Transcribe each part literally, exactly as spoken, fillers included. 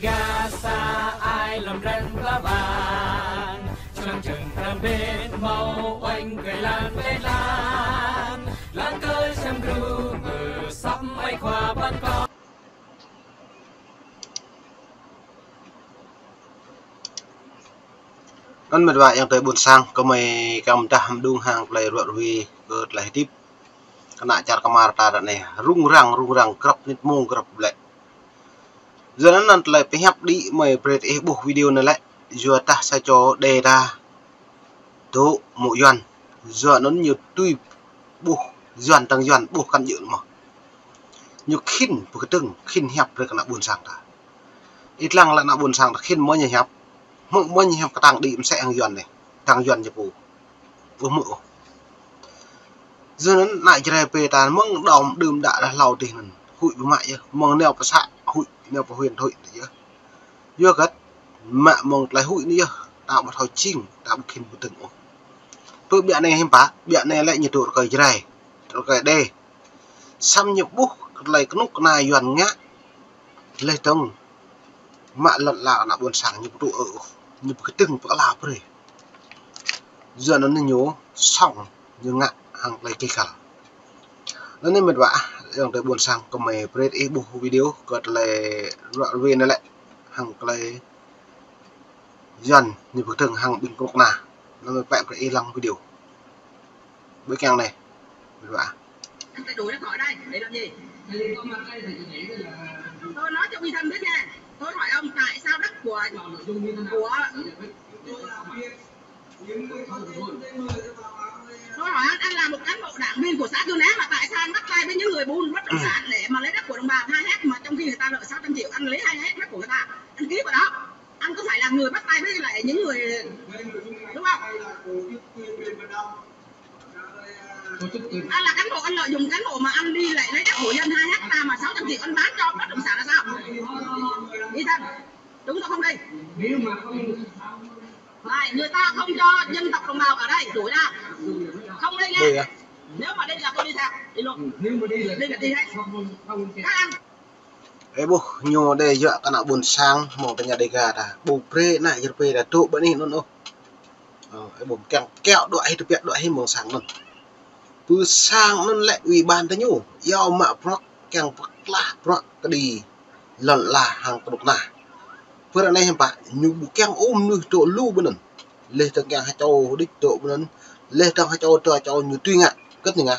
Gasa ai lăm ren pla bang, čang čang pram bên mâo oanh kơi lan kơi lan, lan kơi sem gru ngơ săp mai khua ban kơ. Anŭn mĕt wa ayŏng adơi ƀuôn sang, kơmơi kăm dah mơđung hăng tơlơi ruă ruê kơ tơlơi hơdip kơ ană čar kơmar ta ră anai, rŭng răng, rŭng răng, grăp mơnit mông, grăp ƀlĕ. Yua anŭn tơlơi pơhiăp đĭ mơi brơi ih ƀuh video anai lĕ, yua dah sa čô đe ta dŏ mơ̆ Yuan, yua anŭn ñu tui ƀuh Yuan, tơ̆ng Yuan ƀuh kăn djơ̆ mơ̆. Ñu khĭn pơkơdơ̆ng, khĭn hiăp brơi kơ ană ƀuôn sang ta. Ih lăng lĕ ană ƀuôn sang ta khĭn mơ̆ ñu hiăp. Hmư̆ mơ̆ ñu hiăp kơtang đĭ mơsĕ hăng Yuan anai, tơ̆ng Yuan ñu pô. Ƀu hmư̆ ôh. Yua anŭn ană Jrai pê ta mơ̆ng đom đưm đă đah hlâo adih anŭn huĭ pơmă yơh, mơ̆ng nao pơ să huĭ, nao pơ huyện huĭ yơh. Yua kơ mă mơ̆ng tơlơi huĭ anai yơh, ta ƀu thâo jing, ta ƀu khĭn pơdơ̆ng ôh. Pơ ƀiă anai hiư̆m pă, ƀiă anai lĕ ñu dŏ rơkơi Jrai, rơkơi đe. Samơ̆ ñu ƀuh kơ tơlơi kơnuk kơna Yuan ngă, laih dơ̆ng mă lŏn ala ană ƀuôn sang ñu ƀu tŭ ôh, ñu pơkơdơ̆ng pơkla brơi. Yua anŭn ñu sŏng, ñu ngă hăng tơlơi kih kăl. Anŭn anai mĕt wa ayŏng adơi ƀuôn sang, kơmơi brơi ih ƀuh video kơ tơlơi ruă ruê anai lĕ, hăng tơlơi Yuan ñu pơkơdơ̆ng hăng ƀing kơnuk kơna. Anŭn mơi pĕ brơi ih lăng video. Ƀơi kiăng anai. Mĕt wa. Anh phải đuổi nó khỏi đây, để làm gì? Tôi nói cho Uy Thanh biết nha. Tôi hỏi ông tại sao đất của, của, tôi hỏi anh, anh là một cán bộ đảng viên của xã Cư Né mà tại sao anh bắt tay với những người buôn bất động sản để mà lấy đất của đồng bào hai héc, mà trong khi người ta nợ sáu trăm triệu, anh lấy hai héc đất của người ta, anh ký vào đó. Anh có phải là người bắt tay với lại những người, đúng không? Anh là cán bộ, anh lợi dụng cán bộ mà anh đi lại lấy đất của dân hai hecta mà sáu trăm triệu anh bán cho bất động sản là sao? Uy Thanh, chúng tôi không đi. Nếu mà không, này, người ta không cho dân tộc đồng bào ở đây đuổi ra. Không đi nha. Nếu mà đi là tôi đi theo, đi luôn. Nếu mà đi là đi là đi hết. Không, không, không. Các anh Ih ƀuh ñu đe yua kơ ană ƀuôn sang mơ̆ng tơña Dega ta. Ƀu brơi ană Jrai pê ta dŏ ƀơi anih anŭn ôh. Ơ, ih ƀuh kiăng kiaŏ đuaĭ hĭ, tơbiă đuaĭ hĭ mơ̆ng sang anŭn. Pơ sang anŭn lĕ ủy ban ta ñu, iâu mă bruă, kiăng pơklah bruă kơđi lŏn ala hăng kơnuk kơna. Pơ ră anai hiư̆m pă, ñu ƀu kiăng ôh mơnuih dŏ lu ƀơi anŭn. Laih dơ̆ng kiăng ha čô đôč dŏ ƀơi anŭn. Laih dơ̆ng ha čô, dua čô ñu tui ngă, kơ̆t ñu ngă.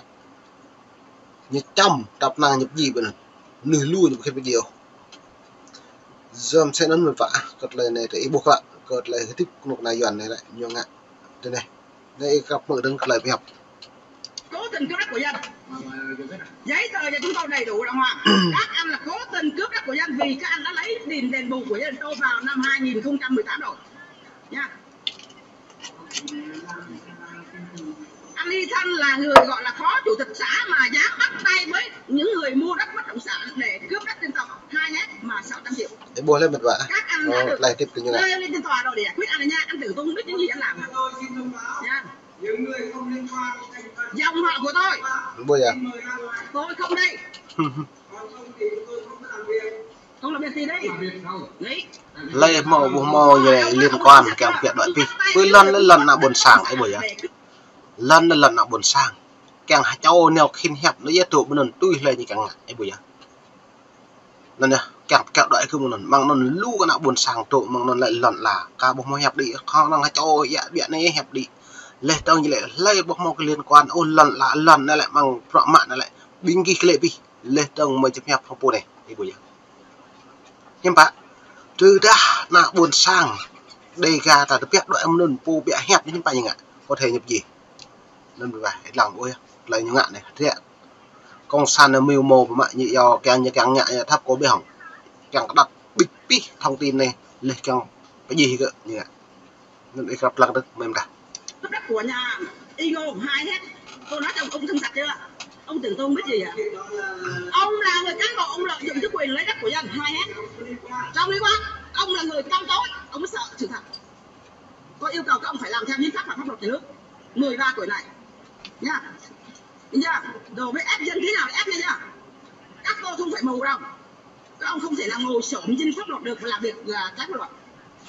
Ñu čăm, tăp năng ñu pơdjai ƀơi anŭn. Mơnuih lu ñu ƀu khĭn pơdjai ôh. Yua mơsĕ anŭn mĕt wa, kơ tơlơi anai tơ ih ƀuh klă, kơ tơlơi hơdip kơnuk kơna Yuan anai lĕ, ñu ngă tui anai. Anai ih krăp hmư̆ dơ̆ng tơlơi pơhiăp. Cố tình cướp đất của dân. Giấy tờ nhà chúng tôi đầy đủ đàng hoàng. Các anh là cố tình cướp đất của dân vì các anh đã lấy tiền đền bù của gia đình tôi vào năm hai nghìn không trăm mười tám rồi. Nha. Anh Y Thanh là người gọi là phó chủ tịch xã mà dám bắt tay với những người mua đất bất động sản để cướp đất trên tổng hai héc mà sáu trăm triệu. Ih ƀuh lĕ mĕt wa. Các anh đã được, tơlơi hơdip kơ ñu ngă, nêu lên trên tòa rồi để giải quyết anh nha. Anh tưởng tôi không biết những gì anh làm hả? Nha. Dòng họ của tôi. Ih ƀuh yơh. Tôi không đi. Không làm việc gì đây. Hlơi hmâo ƀu hmâo ñu lĕ liên quan kiăng tơbiă đuaĭ pih. Pơ lŏn lĕ lŏn ană ƀuôn sang, ih ƀuh yơh. Lŏn lĕ lŏn ană ƀuôn sang. Kiăng ha čô nao khĭn hiăp anŭn yơh dŏ ƀơi anŭn tui hlơi ñu kiăng ngă, ih ƀuh yơh. Anŭn yơh, kiăng tơbiă đuaĭ kơ mơ̆ng anŭn. Mơ̆ng anŭn lu kơ ană ƀuôn sang dŏ, mơ̆ng anŭn lĕ lŏn ala. Kâo ƀu hmâo hiăp đĭ, khŏm năng ha čô yă ƀiă anai hiăp đĭ. Laih dơ̆ng ñu lĕ hlơi ƀu hmâo kơ liên quan ôh lŏn ala, lŏn anai lĕ mơ̆ng bruă mă anai lĕ. Ƀing gih kơ lĕ pih. Laih dơ̆ng mơi či pơhiăp hăng pô anai, ih ƀuh yơh. Hiư̆m pă, tơdah ană ƀuôn sang Dega ta tơbiă đuaĭ mơ̆ng anŭn, pô ƀiă hiăp anai hiư̆m pă ñu ngă, có thể ñu pơdjai. Anŭn ƀu ƀuh, ih lăng ƀuh yơh, tơlơi ñu ngă anai, tơbiă. Cộng sản anai mơ̆ mơ̆ pơmă ñu iâu kiăng, ñu kiăng ngă, ñu thâo kơ ƀiă hŏng. Kiăng kơđăt ƀĭt pih thông tin anai, laih kiăng pơdjai kơ ñu ngă. Anŭn ih krăp lăng dơ̆ng mơ̆n ta. Cấp đất của nhà Y Ngô hai héc. Tôi nói cho ông, ông tin sạch chưa? Ông tưởng tôi không biết gì hả? Ông là người cán bộ, ông lợi dụng chức quyền lấy đất của dân hai héc. Trong lý quá, ông là người tăm tối, ông mới sợ sự thật. Tôi yêu cầu các ông phải làm theo hiến pháp và pháp luật nhà nước. Mười ba tuổi này. Nha. Nha. Rồi mới ép dân thế nào thì ép nha, nha. Các cô không phải mù đâu. Ông không thể nào ngồi sổm trên pháp luật được và làm việc, à, trái pháp luật.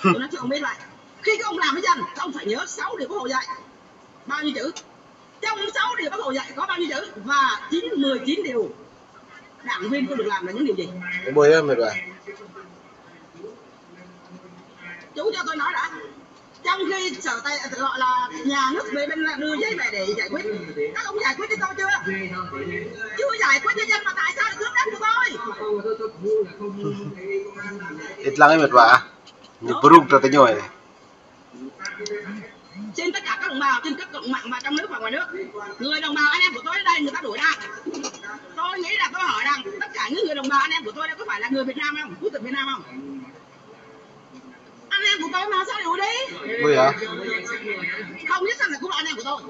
Tôi nói cho ông biết vậy. Khi các ông làm với dân, các ông phải nhớ sáu điều Bác Hồ dạy. Bao nhiêu chữ? Trong sáu điều Bác Hồ dạy có bao nhiêu chữ? Và chín, mười chín điều đảng viên không được làm là những điều gì? Ơ ƀuh yơh, mĕt wa. Chú cho tôi nói đã. Trong khi sở tài, gọi là nhà nước về bên là đưa giấy về để giải quyết. Các ông giải quyết cho tôi chưa? Chưa giải quyết cho dân mà tại sao lại cướp đất của tôi? Ih lăng ih mĕt wa. Ñu brŭng tơ tơ ñu. Xin tất cả các đồng bào trên các cộng mạng và trong nước và ngoài nước, người đồng bào anh em của tôi ở đây người ta đuổi ra. Tôi nghĩ là tôi hỏi rằng tất cả những người đồng bào anh em của tôi đây có phải là người Việt Nam không? Quốc tịch Việt Nam không? Anh em của tôi mà sao lại đuổi đi? Ui hả? Không biết sao lại cũng là anh em của tôi.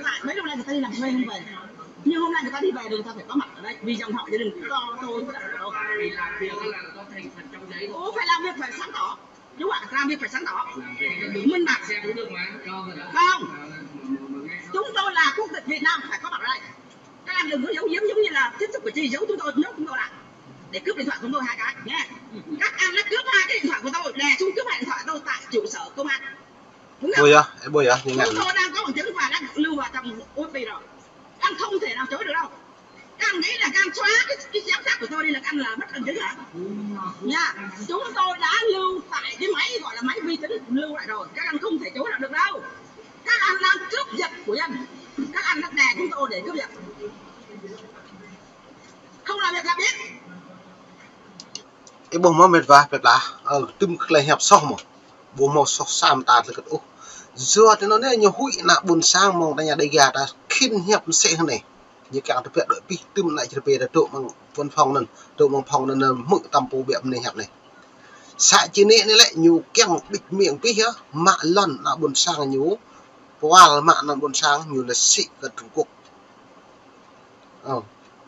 Tại mấy lâu nay người ta đi làm thuê không về. Nhưng hôm nay người ta đi về rồi người ta phải có mặt ở đây vì dòng họ gia đình cho tôi. Ủa, phải làm việc phải sáng tỏ. Đúng ạ, làm việc phải sáng tỏ. Minh bạch. Không. Chúng tôi là quốc tịch Việt Nam phải có mặt ở đây. Các em đừng có giấu giếm, giống như là tiếp xúc cử tri giấu chúng tôi, nhốt chúng tôi lại để cướp điện thoại của tôi hai cái nhé. Các em đã cướp hai cái điện thoại của tôi, đè xuống cướp hai điện thoại tôi tại trụ sở công an. Đúng không? Ui yơh, ơ ƀuh yơh, ñu ngă. Chúng tôi đang có bằng chứng và đang lưu vào trong u ét bê rồi. Anh không thể nào chối được đâu. Các anh nghĩ là các anh xóa cái, cái giám sát của tôi đi là các anh là mất bằng chứng hả? Nha, chúng tôi đã lưu tại cái máy gọi là máy vi tính, lưu lại rồi. Các anh không thể chối là được đâu. Các anh đang cướp giật của dân. Các anh đã đè chúng tôi để cướp giật. Không làm việc làm biết. Ơ ƀuh mơ̆ mĕt wa, mĕt wa. Ơ, tơm tơlơi hiăp soh mơ̆. Ƀu hmâo soh sa mơta tơlơi kơt ôh. Yua tơ anŭn anai ñu huĭ ană ƀôn sang mơ̆ng ta ñu Dêga ta khĭn hiăp mơsĕ anai. Ñu kiăng tơbiă đuaĭ pĭ tơm ană čơrơbê ta dŏ mơ̆ng văn phòng anŭn, dŏ mơ̆ng phòng anŭn, anŭn hmư̆ tơm pô biă mơnai hiăp anai. Sa čơnĕ anai lĕ ñu kiăng ƀĭt miêng pĭ yơh, mă lŏn ană ƀôn sang ñu, pual mă ană ƀôn sang ñu lĕ sĭ kơ Trung Quốc. Ơ,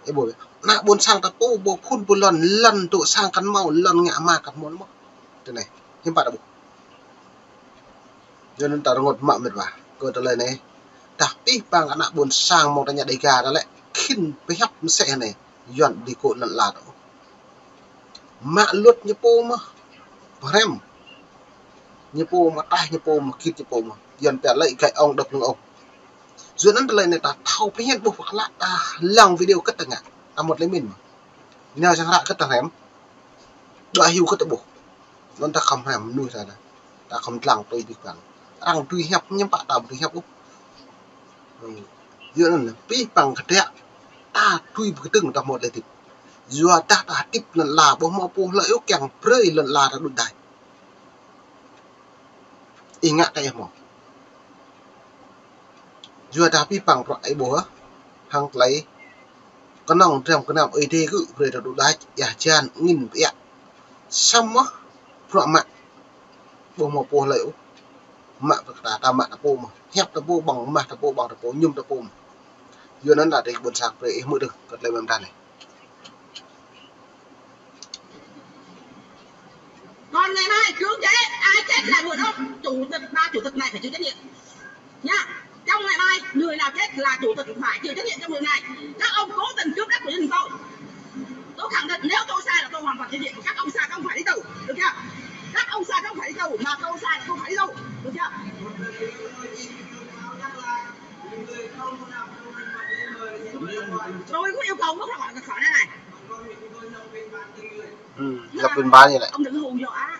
ơ ƀuh, ană ƀôn sang ta pô, ƀu phun ƀu lŏn, lŏn tŭ sang kăn hmâo, lŏn ngă mă kăn hmâo mơ̆. Tơ anai, hiư̆m pă ta ƀuh. Yua anŭn ta rơngot mă mĕt wa, kơ tơlơi anai. Tah pĭ păng ană ƀôn sang mơ̆ng ta ñu Dêga ta lĕ, khĭn pơhiăp mơsĕ anai, Yuan đĭ kơ lŏn ala ta. Mă luật ñu pô mơ̆, pơhrăm. Ñu pô mơ̆, taih ñu pô mơ̆, git ñu pô mơ̆. Yuan pia lĕ gai ong đŏk nưng ong. Yua anŭn tơlơi anai ta thâo pơhiăp ƀuh pơklă ta lăng video kơt ta ngă. Ta mŭt lĕ min mơ̆. Nao sang hră kơt ta hrăm. Đuaĭ hyu kơt ta ƀuh. Anŭn ta khŏm hrăm mơnuih ta. Ta khŏm lăng tui pĭ păng. Arăng tui hiăp ñu pă ta tui hiăp ôh. Yua anŭn pĭ păng kơdră ta tui pơkơdơ̆ng ta mŭt lĕ tĭp. Yua dah ta tĭp lŏn ala ƀu hmâo pô hlơi ôh kiăng brơi lŏn ala ta đôč đač. Ih ngă kơ ih hmâo. Yua dah pĭ păng prăk ih ƀuh, hăng tơlơi kơnơ̆ng dram gơnam Ơi Adai kơ brơi ta đôč đač, ia hơjan, angĭn, pơiă. Samơ̆ prăk mă. Ƀu hmâo pô hlơi ôh. Mă pơkă ta, ta mă ta pô mơ̆. Hiăp ta pô, ƀơ̆ng mah ta pô, ƀơ̆ng ta pô, mơñum ta pô mơ̆. Yua anŭn ta dêh ƀôn sang brơi ih hmư̆ đôč, kơt tơlơi mơ̆n ta anai. Còn ngày mai cưỡng chế, ai chết là buộc ông chủ tịch, ba chủ tịch này phải chịu trách nhiệm. Nhá. Trong ngày mai, người nào chết là chủ tịch phải chịu trách nhiệm trong việc này. Các ông cố tình cướp đất của dân tôi. Tôi khẳng định nếu tôi sai là tôi hoàn toàn chịu trách nhiệm. Các ông sai các ông phải đi tù, được chưa? Các ông sai các ông phải đi tù, mà tôi sai là tôi phải đi tù, được chưa? Tôi có yêu cầu bước ra khỏi khỏi đây này. Ừ, lập biên bản như vậy. Ông đừng hù dọa.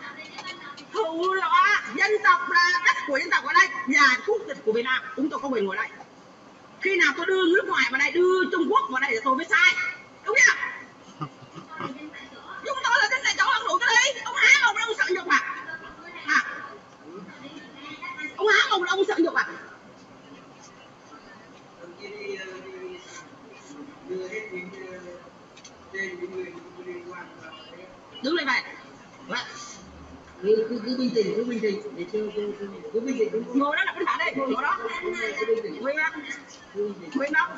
Hù dọa dân tộc là đất của dân tộc ở đây, nhà quốc tịch của Việt Nam, chúng tôi có quyền ngồi đây. Khi nào tôi đưa nước ngoài vào đây, đưa Trung Quốc vào đây là tôi mới sai. Đúng chưa? Chúng tôi là dân này, cháu ăn đủ cái đấy. Ông hám ông, ông sợ nhục à? Hả? Ông hám ông, ông sợ nhục à? Đứng lên này. Đấy. Cứ, cứ, cứ bình tĩnh, cứ bình tĩnh. Để cho, cho, cho, cứ bình tĩnh, cứ bình tĩnh. Ngồi đó là cứ thả đây, ngồi đó. Ngồi đó. Ngồi đó. Ngồi đó.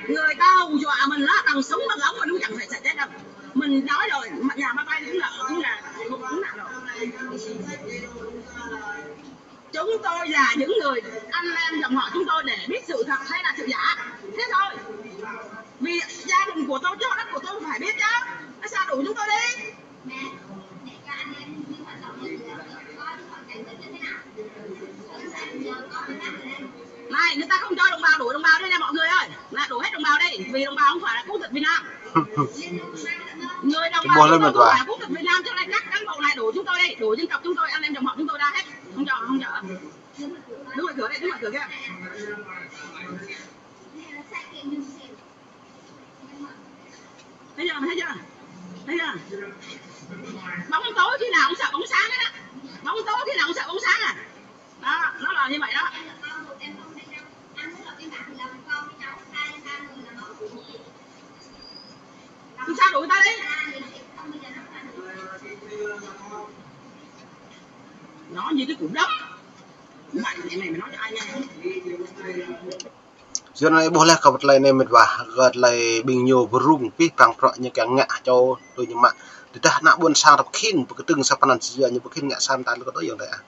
Người ta hù dọa mình đó, còn sống mà ngóng mình cũng chẳng phải chạy chết đâu. Mình nói rồi, mà nhà ba bay cũng là, cũng là, cũng là rồi. Chúng tôi là những người anh em dòng họ chúng tôi để biết sự thật hay là sự giả. Thế thôi. Vì gia đình của tôi, chốt đất của tôi phải biết chứ. Nó xa đuổi chúng tôi đi. Này, người ta không cho đồng bào đuổi đồng bào đây nè mọi người ơi. Là đuổi hết đồng bào đây, vì đồng bào không phải là quốc tịch Việt Nam. Người đồng bào chúng tôi không phải là quốc tịch Việt Nam, cho nên các cán bộ này đuổi chúng tôi đây, đuổi dân tộc chúng tôi, anh em dòng họ chúng tôi ra hết. Không cho, không cho. Đứng ngoài cửa đây, đứng ngoài cửa kia. Thấy chưa, thấy chưa? Thấy chưa? Bóng tối khi nào cũng sợ bóng sáng hết á. Bóng tối khi nào cũng sợ bóng sáng à. Đó, nó là như vậy đó. Sao đuổi ta đi? Nó như cái cục đất. Mày, mày, mày nói cho ai nghe? Yua anŭn ƀuh laih kơ tơlơi anai mĕt wa, kơ tơlơi ƀing ñu pơrŭng pih pang prŏ ñu kiăng ngă čô tui ñu mă. Tơdah ană ƀôn sang ta pơkhĭn, pơkơtưng sa pơnăn si yua ñu pơkhĭn ngă sa mơta lơ̆k tui yơ̆ng tơi ah.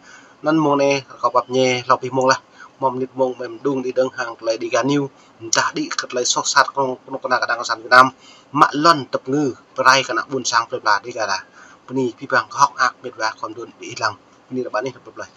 Anŭn mơ̆ng anai, rơkâo pap ñe, hlâo pih mơ̆ng lah. Mơ̆ng mơnit mơ̆ng mơ̆ng đung đĭ đơ̆ng hăng tơlơi Dega News. Mơdah đĭ kơ tơlơi soh sat kơnuk kơna kơdang kơsan Việt Nam. Mă lŏn tơpơngư, pơrai kơ ană ƀôn sang plơi pla Dega đa. Bơni pih pang kơhŏk mơak mĕt wa khŏm đun ƀiă lăng. Bơni ră ƀă anai rơp rơp laih.